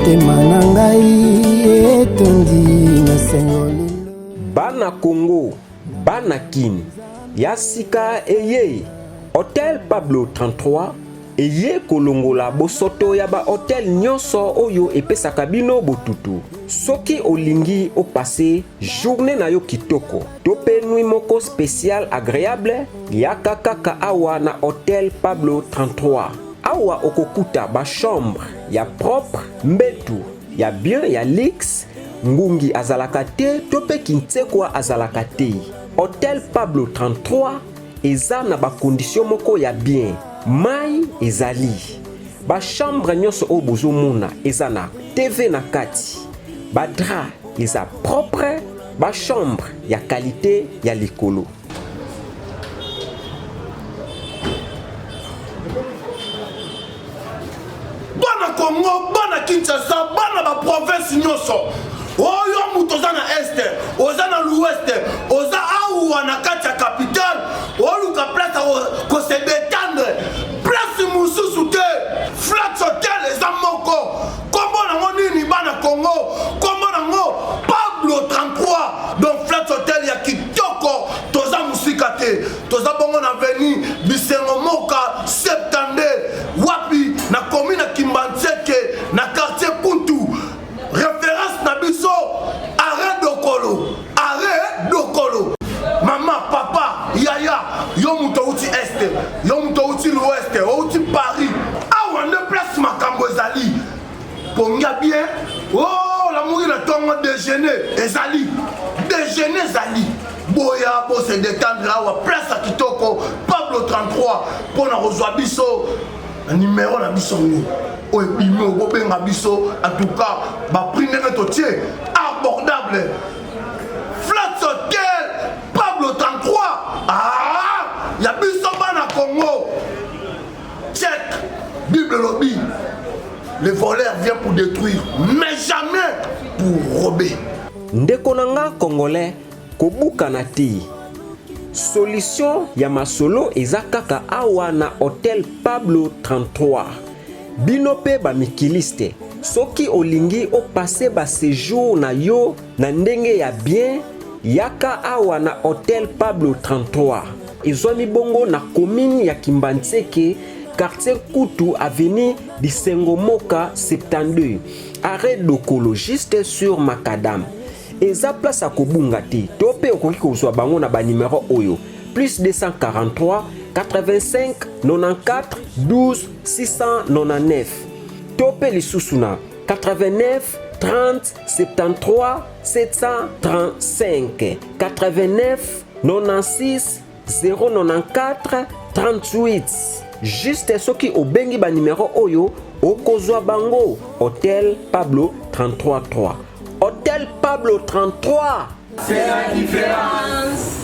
Motema na ngai etondi na esengo lelo. Bana Congo, bana Kin, ya sika eye Hotel Pablo 33 eye kolongola bosoto ya ba hotel nyonso oyo epesaka bino botutu. Soki olingi opase journée na yo kitoko to pe nuit moko special agreable, yaka kaka awa na Hotel Pablo 33. Awa okokuta ba chambre ya propre, mbetu ya bien ya luxe, ngungi azalaka te to pe kintsekwa azalaka te. Hotel Pablo 33 eza na ba condition moko ya bien, mayi ezali, ba chambre nyonso oyo bozomona eza na TV na kati, ba drap eza propre, ba chambre ya qualite ya likolo. Bana Congo, bana Kinshasa, bana ba province nyonso oyo moto oza na est, oza na l'ouest, oza awa na kati ya capitale, oluka place ya ko se détendre, place mosusu te. Flat Hotel eza moko. Kombo nango nini bana Congo? Kombo nango Pablo 33. Donc Flat Hotel ya kitoko, toza mosika te. Toza bongo na avenue Bisengo Moka 72 wapi na commune ya Kimbanseke na quartier Kuntu. Référence na biso arrêt Dokolo, arrêt Dokolo. Mama, papa, yaya, yo moto outi est, yo moto outi l'ouest, outi Paris. Awa nde place makambo ezali. Pongia bien. Oh, lamuki na tongo déjeuner ezali. Déjeuner ezali. Boya bo se détendre awa place ya kitoko Pablo 33 mpo na kozwa biso na numero na biso ngo oyo ebimi okobenga biso en tout cas ba prix ndenge totie abordable. Flat Hotel Pablo 33 ah, ya biso bana Congo. Check Bible elobi le voleur vient pour détruire mais jamais pour rober. Ndeko na nga congolais kobukana te. Solution ya masolo eza kaka awa na hotel Pablo 33. Bino pe ba mikiliste soki olingi o passer ba sejours na yo na ndenge ya bien yaka awa na hotel Pablo 33. Ezwami bongo na commune ya Kimbanseke, quartier Kutu, avenue Bisengo Moka 72, arrêt Dokolo juste sur macadam. Eza place ya kobunga te, to pe okoki kozwa bango na ba numero oyo plus 243 85 94 12 699 to pe lisusu na 89 30 73 735 89 96 094 38. Juste soki obengi ba numero oyo okozwa bango. Hotel Pablo 33 3. Hotel Pablo 33. C'est la différence.